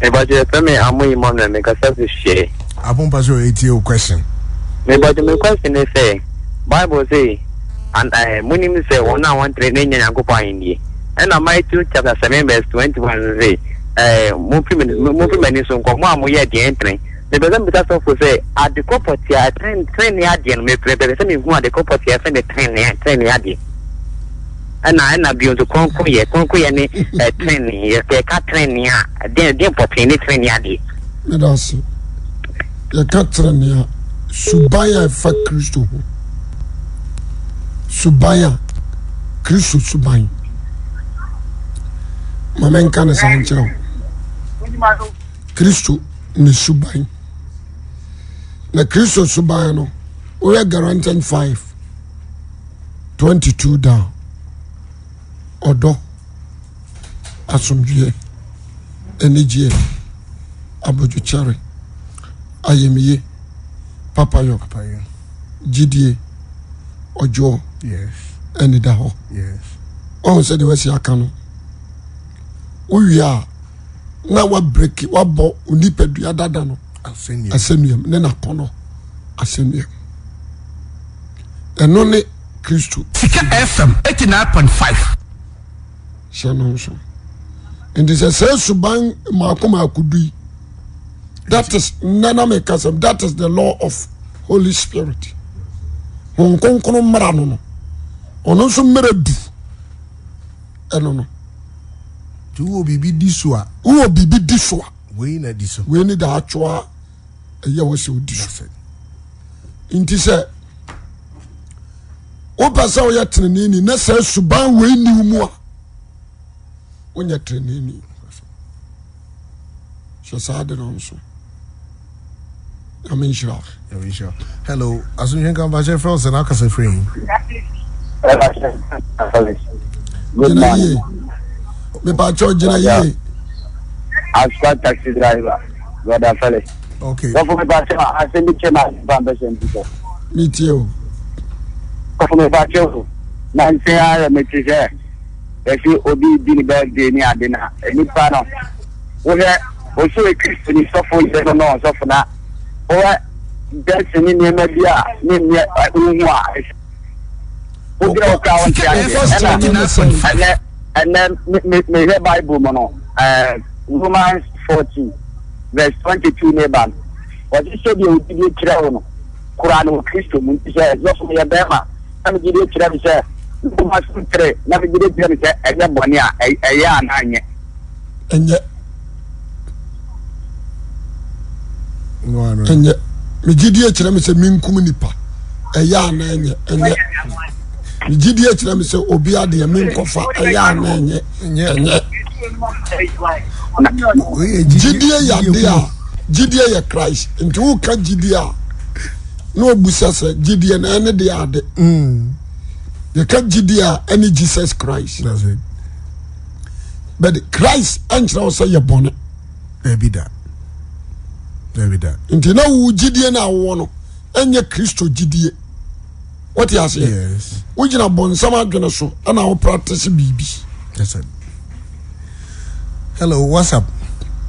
Mepakyɛ yɛfrɛ me Amo Emmanuel mekasa fi Hwɛ. Apo mpakyɛ o etie o question. Mepakyɛ me question ne sɛ Bible se an eh, monim sɛ wɔn a wɔntere ne nya Nyankopɔn ahennie. Ɛna Matthew chapter 7 verse 21 nso se eh, momfiri momfiri m'ani so nkɔ mo a moyɛ deɛ ɛntene. Mepɛ sɛ mebisa sɔfo sɛ ade kɔ pɔtee a trenee adeɛ no mepɛ sɛ mehu ade kɔ pɔtee a ɛfɛ ne trenee trenee adeɛ. Ɛna ɛna bio nso kronkronyɛ kronkronyɛ ne trenee yɛ yɛka trenee a deɛ deɛ pɔtee ne trenee adeɛ. Meda ase. Yɛka trenee a suban a ɛfa Kristo ho. Suban a Kristo suban. Ma menka ne saa nkyerɛ wo. Kristo ne suban. Na Kristo suban no, woyɛ Galatians 5. 22 down ɔdɔ asomdwoeɛ anigyeɛ abodwokyɛre ayamye papayɔ gyidie ɔdwoɔ anidahɔ ɔhu sɛ deɛ wasi aka no wowie a na wabreki wabɔ onipadua dada no asɛnnuam ne n'akɔnɔ asɛnnuam ɛno ne kristo Sika FM 89.5. hyɛ no nso nti sɛ sɛ suban mmaako mmaako du yi that is nnɛ na meka sɛm that is the law of holy spirit wɔn kronkron mmara no no ɔno nso mmara du ɛno no nti wowɔ biribi di so a wowɔ biribi di so a wei na di so wei ne the actual ɛyɛ wɔ sɛ wodi so nti sɛ wopɛ sɛ woyɛ teneneeni na sɛ suban wei nni wo mu a wonyɛ teneneeni hyɛ saa de no nso nyame nhyira hello asomdwe nka mpakyɛ frɛ wo sɛ na akasa firi he gyina yie mepakyɛ gyina yie Aspa taxi driver brother Felix. Okay. Sɔfo mi ba kyɛw asɛm bi kyɛ ma asɛm mpɛ sɛ mbi sɛ. Mi tie o. Sɔfo mi ba kyɛw na nsɛn ayɛ mi ti sɛ yɛsi obi di ne birthday ni ade na nipa no wohwɛ osi yɛ kristo ni sɔfo yɛ no no sɔfo na wohwɛ dressing ne nneɛma bi a ne nyɛ wohu a wogyina wo kora wonte aseɛ ɛna ɛnɛ ɛnɛ mehwɛ bible mu no ɛɛ Romans 14 verse 22 ne ba no wɔse sɛdeɛ wo gyidie kyerɛ wo no kora no wɔ Kristo mu nti sɛ sɔfo meyɛ bɛrima na me gyidie kyerɛ me sɛ mekoma so ntere na me gyidie kyerɛ me sɛ ɛnyɛ bɔne a ɛyɛ anaa nyɛ ɛnyɛ ɛnyɛ me gyidie kyerɛ me sɛ menkum nipa ɛyɛ anaa ɛnyɛ ɛnyɛ me gyidie kyerɛ me sɛ obi adeɛ menkɔfa ɛyɛ anaa ɛnyɛ ɛnyɛ gyidie yɛ adeɛ a gyidie yɛ Christ nti woka gyidie a na obusa sɛ gyidie na ɛne deɛ ade mm. yɛka gyidie a ɛne Jesus Christ but Christ ɛnkyerɛ wo sɛ yɛ bɔne dabi da dabi da nti na wo gyidie no a wowɔ no ɛnyɛ Kristo gyidie wote aseɛ wogyina bɔnsam adwene so ɛna wo practice biribi hello what's up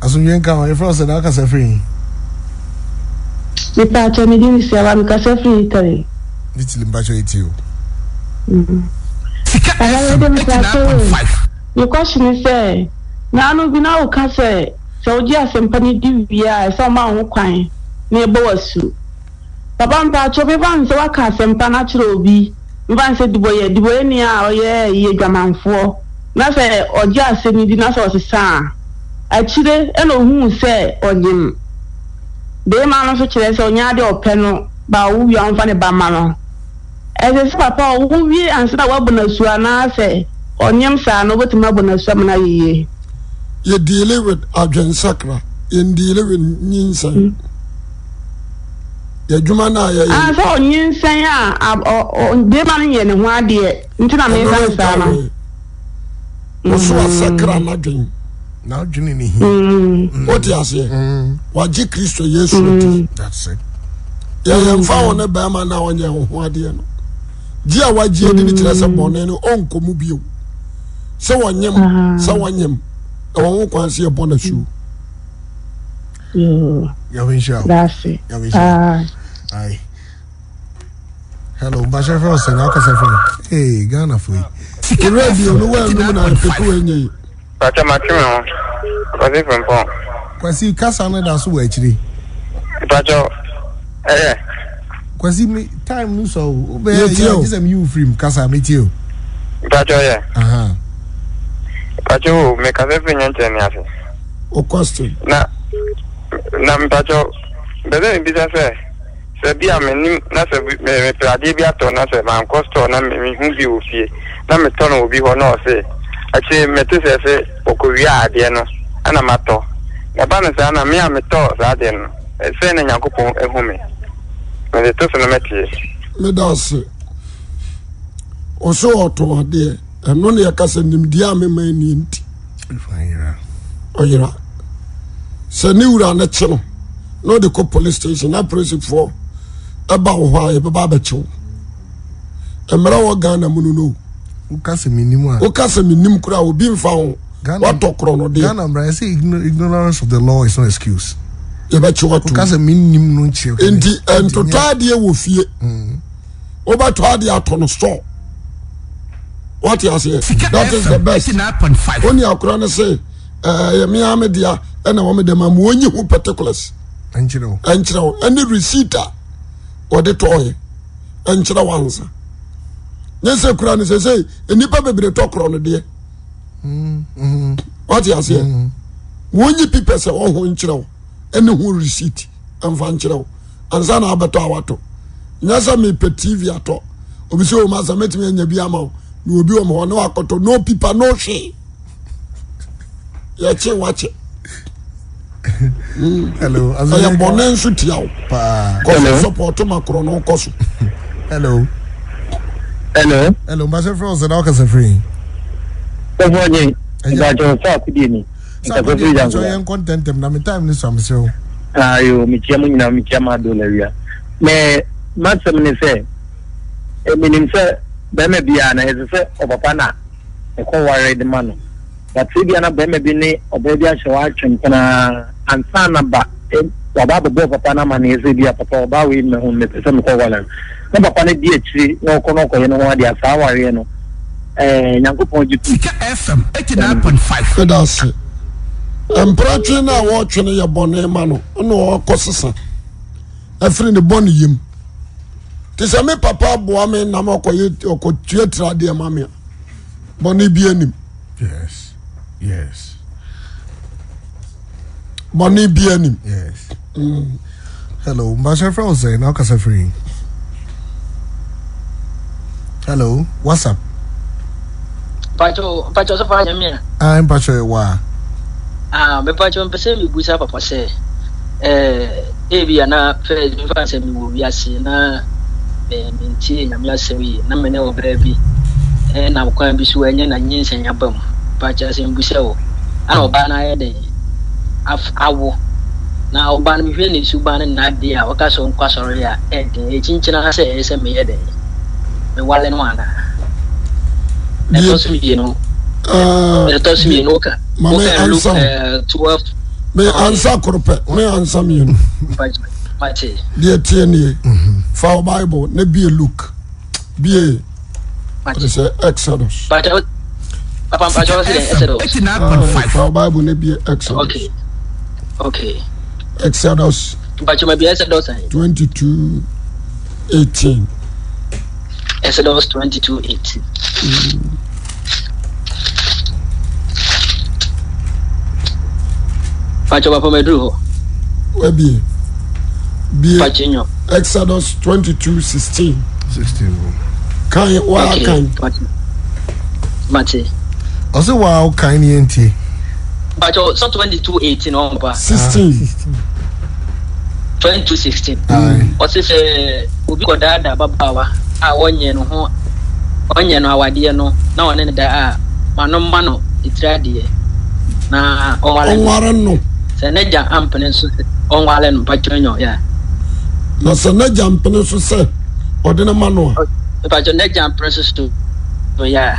asomdwe nka ho yɛfrɛ wo sɛ na akasa firi mepaakyɛ me din siawa mekasa firi Italy Italy mpakyɛ ɛti o Sika FM 89.5 Me question ne sɛ, naano bi na woka sɛ sɛ wogye asɛmpa no di wie a ɛsɛ ɔma wo ho kwan na yɛbɔ wo asu. Papa mpakyɛw mefa no sɛ woaka asɛmpa no akyerɛ obi, mefa no sɛ Duboyɛ, Duboyɛni a ɔyɛ ɛyi adwamanfoɔ, na sɛ ɔgye asɛm no di na sɛ ɔsesa a, akyire ɛna ohuu sɛ ɔnyem. Beema no nso kyerɛ sɛ ɔnyɛ adeɛ ɔpɛ no, ba ɔwo wie a ɔmfa ne ba mma no. Ɛsɛ sɛ papa a ɔwo wie ansa na wabɔ no asu anaa sɛ ɔnyem saa no wobɛtumi abɔ no asu ama no ayɛ yie. Yɛ deale with adwensakra, yɛn deale with nyinsɛn. Yɛadwuma no a yɛyɛ. Ah, sɛ ɔnyinsɛn a, bɛrima no nyɛ ne ho adeɛ nti na meka no saa no. Ɔso asakra n'adwen. N'adwene ne hi. Mm. Wote aseɛ? Mm. Wagye Kristo Yesu adi. Mm. That's it. Yɛyɛ mfa wo ne bɛrima no a ɔnyɛ wo ho adeɛ no. Gye a wagye adi no kyerɛ sɛ bɔne no ɔnkɔ mu bio. Sɛ wɔnyem, sɛ wɔnyem, ɛwɔ ho kwan sɛ yɛbɔ no asuo. Yoo. Nyame nhyira wo. Daase. Nyame nhyira wo. Aye. Hello, Mbasha fɛ ɔsɛ na akasa fɛ. Hey, Ghana fo yi. Radio no wa num na pepe wa nye yi. Pacha mate me ho. Kwasi Frimpong. Kwasi kasa no da so wɔ akyire. Pacha ɛyɛ. Kwasi me time no sɔ o. Wobɛ yɛ gye sɛ me yi wo firim kasa me tie o. Pacha ɔyɛ. Pacha o me kasa firi nyɛnkyɛn ni ase. O question. Na na mpacha bɛsɛ me bisa sɛ. Sɛ bi a mennim na sɛ mepɛ adeɛ bi atɔ na sɛ mankɔ store na mehu bi wɔ fie na metɔ no wɔ bi hɔ na ɔse akyire mete sɛ se ɔkɔwiaa adeɛ no ɛna matɔ na ɛba no saa na me a metɔɔ saa adeɛ no sɛn na Nyankopɔn ahu me? Mede to so na matie. Meda ase. Ɔsɛ ɔtɔn adeɛ ɛno ne yɛka sɛ nimdeɛ a mema ani nti ɔyera sɛ ne wura no kye no na ɔde kɔ police station na polisifoɔ ɛba wɔ hɔ a yɛbɛba abɛkyew mmerɛ wɔ Ghana mu no no woka sɛ menim a woka sɛ menim koraa obi mfa ho watɔ korɔ no deɛ Ghana mmara sɛ ignorance of the law is no excuse yɛbɛkye wato woka sɛ menim no nkyerɛ nti ntotɔ adeɛ wɔ fie mm. wobɛtɔ adeɛ atɔ no store wate aseɛ that is the best wone akora no se ɛyɛ me ara me dea ɛna wɔn de ma mu wɔnyi ho particulars ɛnkyerɛ wo ɛne receipt a wɔde tɔɔyɛ ɛnkyerɛ wo ansa nyɛ sɛ kura no sɛ sɛ nnipa bebree tɔ korɔ no deɛ mm-hmm. wate aseɛ mm-hmm. wɔnyi pipɛ sɛ ɔho nkyerɛ wo ɛne ho receipt ɛmfa nkyerɛ wo ansa na abɛtɔ a watɔ nyɛ sɛ mepɛ tv atɔ obi sɛ ɔma sɛ mɛtumi anya bi ama wo na obi wɔ hɔ ne wakɔtɔ no pipa no hwee yɛkye wakye hello ɛyɛ bɔne nso tia wo kɔso sɔpɔto ma korɔ no kɔ so hello hello hello mbasɛ frɛ wo sɛ na wokasa firi sɔfoɔ gye mpakyɛ sɛ akodie ni nkasa firi gyankora yɛnkɔ ntɛntɛm na me time no sua mesrɛ wo ayo mekyia mo nyinaa mekyia ma ado lawia me masɛm ne sɛ menim sɛ bɛrima biara na ɛsɛ sɛ ɔpapa na ɛkɔ ware de ma no. But ebia na barima bi ne ɔbaa bi ahyɛ hɔ atwe mpena ara ansa na ba waba abɛbɔ papa no amanneɛ sɛ ebia papa ɔbaa wei mahu no mepɛ sɛ mekɔ ware no. Na papa no di akyire na ɔkɔ na ɔkɔyɛ ne ho adeɛ a saa awareɛ no ɛɛ Nyankopɔn gye tom. Sika FM 89.5. Meda ase. Mpratwe no a wɔretwe no yɛ bɔne ma no na ɔkɔ sesa afiri ne bɔne yam. Te sɛ me papa aboa me nam ɔkɔyɛ ɔkɔtua tiradeɛ ma me a bɔne bi anim. Yes. Yes. Bɔne bi anim. Yes. Mm. Hello, Mbasha frɛ wo sɛ na wokasa firi? Hello, what's up? Mpacho, mpacho so fa nyame a. Ah, mpacho e wa. Ah, me mpacho mpɛ sɛ mebusa papa sɛ eh ebi ana first mefa sɛ mewɔ wiase na me mentie nyame asɛm yi na me ne ɔbaa bi nam kwan bi so ɛnyɛ na nyinsɛn aba mu. Mpacho asɛm busa o. Ana ɔbaa no ayɛ dɛn awo na ɔbaa no mehwɛ ne suban ne n'adeɛ a ɔka sɛ ɔnkɔ asɔre a ɛden ɛkyinkyina sɛ ɛyɛ sɛ meyɛ dɛn mewale no anaa ɛtɔ so mmienu ɛtɔ so mmienu woka woka Luke 12 me ansa koro pɛ me ansa mmienu deɛ tie nie mhm. fa wo bible na bie Luke bie ɔde sɛ Exodus fa wo bible na bie Exodus okay. Okay. Exodus 22 18. Exodus 22 18. Mm. Pacho papa maduru hɔ. Wabie. Bie. Pacho nyo. Exodus 22 16. 16. Kan wa okay. kan. Mate. Ɔsɛ wa kan ni yɛntie. Pacho sɛ 22 18 ɔn pa. 16. 22 16. Ɔsɛ sɛ obi kɔdaadaa ababaawa a ɔnyɛ no ho ɔnyɛ no awadeɛ no na ɔne no da a, ma no mma no etiri adeɛ na ɔnware no. Ɔnware no. Sɛ n'agya ampene nso sɛ ɔnware no, mpakyɛ nyɔ ya. Na sɛ n'agya mpene nso sɛ ɔde no ma no a. Mpakyɛ n'agya mpene nso so ya a,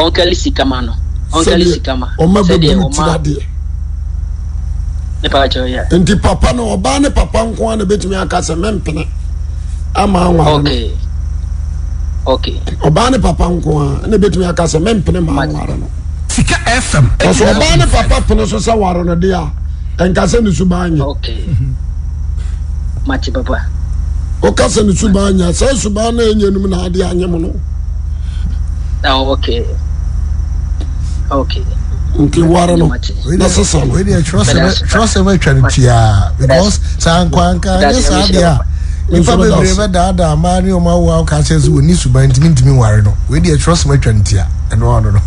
ɔnkali sika ma no. Ɔnkali sika ma. Ɔma bɛbunu tiri adeɛ. Nti papa no ɔbaa ne papa nko ara na ebetumi aka sɛ mempene ama anware no. Okay. Ɔbaa ne papa nko ara na ebetumi aka sɛ mempene ma anware no. Sika FM. Ɔsɛ ɔbaa ne papa pene so sɛ ware no de a ɛnka sɛ ne suban nyɛ. Okay. Mate papa. Woka sɛ ne suban nyɛ sɛ suban no ɛnyɛ num na ade anyɛ mu no. Oh, okay. Okay. Nti ware no na sesa no. Wei deɛ twerɛsɛm atwa no tiaa because sɛ ankwanka anyɛ saa deɛ a nipa bebree bɛdaadaa mmaa ne ɔmo awo a ɔka kyerɛ sɛ wɔnni suban ntumi ntumi nware no. Wei deɛ twerɛsɛm atwa no tia ɛno ano no.